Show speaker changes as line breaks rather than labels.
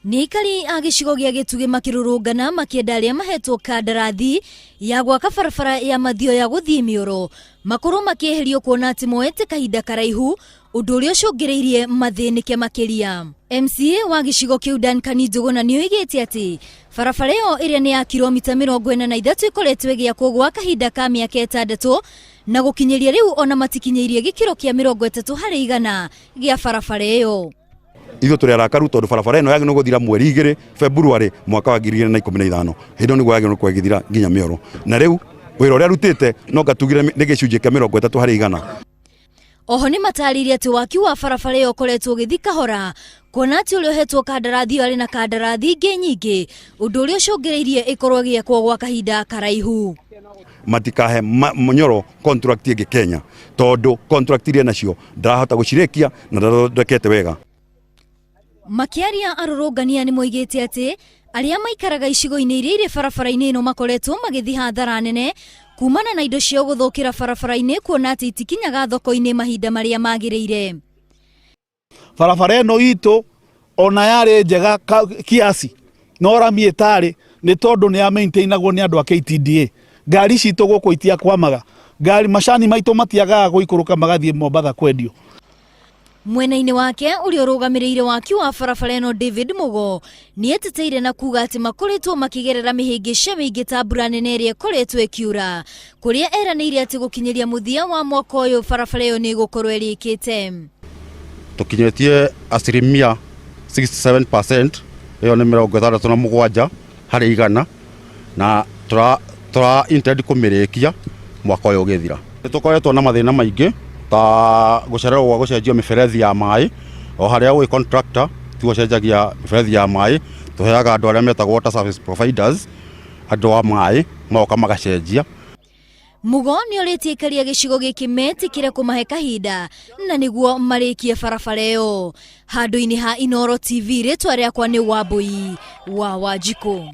Nĩ aikari a gĩcigo gĩa Gĩtugĩ makĩrũrũngana makĩenda arĩa mahetwo kandarathi ya gwaka barabara ya Mathioya gũthiĩ Mĩoro makorwo makĩeherio kuona atĩ moete kahinda karaihu ũndũ ũrĩa ũcũngĩrĩirie mathĩnĩke makĩria. MCA wa gĩcigo kĩu Duncan Njũgũna nĩ oigĩte atĩ barabara ĩyo ĩrĩa nĩ ya kiromita 43 ĩkoretwo ĩgĩakwo gwa kahinda ka mĩaka 6 na gũkinyĩria rĩu ona matikinyĩirie gĩkĩro kĩa 30% gĩa barabara ĩyo.
Ithuĩ tũrĩ arakaru tondũ barabara ĩno yagĩrĩirwo gũthira mweri 2 February mwaka wa 2015. Hĩndĩ ĩyo nĩguo yagĩrĩirwo gũkorwo ĩgĩthira nginya Mĩoro. Na rĩu wĩra ũrĩa arutĩte no ngatugire nĩ gĩcunjĩ kĩa 30%.
Oho nĩ matarĩirie atĩ waki wa barabara ĩyo ũkoretwo ũgĩthiĩ kahora kuona atĩ ũrĩa ũhetwo kandarathi ĩyo arĩ na kandarathi ingĩ nyingĩ ũndũ ũrĩa ũcũngĩrĩirie ĩkorwo ĩgĩakwo gwa kahinda karaihu.
Matikahe Mũnyoro contract ĩngĩ Kenya tondũ contract iria nacio ndarahota gũcirĩkia na ndathondekete wega.
Makĩaria arũrũngania nĩ moigĩte atĩ arĩa maikaraga icigo-inĩ iria irĩ barabara-inĩ ĩno makoretwo magĩthiĩ hathara nene kumana na indo ciao gũthũkĩra barabara-inĩ kuona atĩ itikinyaga thoko-inĩ mahinda marĩa magĩrĩire.
Barabara ĩno itũ ona yarĩ njega kiasi no rami ĩtarĩ nĩ tondũ nĩ ya maintainagwo nĩ andũ a KTDA. Ngari citũ gũkũ itiakwamaga, ngari macani maitũ matiagaga gũikũrũka magathiĩ Mombatha kwendio.
Mwena-inĩ wake ũrĩa ũrũgamĩrĩire waki wa barabara ĩno David Mugo nĩ eteteire na kuga atĩ makoretwo makĩgerera mĩhĩngĩca mĩingĩ ta mbura nene ĩrĩa ĩkoretwo ĩkiura kũrĩa eranĩire atĩ gũkinyĩria mũthia wa mwaka ũyũ barabara ĩyo nĩ ĩgũkorwo ĩrĩkĩte.
Tũkinyĩtie asilimia 67%, ĩyo nĩ 67%, na tũra intend kũmĩrĩkia mwaka ũyũ ũgĩthira. Nĩ tũkoretwo na mathĩna maingĩ ta gũcererwo gwa gũcenjio mĩberethi ya maĩ, o harĩa ũĩ contractor tiwe ũcenjagia mĩberethi ya maĩ, tũheaga andũ arĩa metagwo water service providers, andũ a maĩ magoka magacenjia.
Mugo nĩ orĩtie aikari a gĩcigo gĩkĩ metĩkĩre kũmahe kahinda na nĩguo marĩkie barabara ĩyo. Handũ-inĩ ha Inooro TV, rĩtwa rĩakwa nĩ Wambui wa Wanjikũ.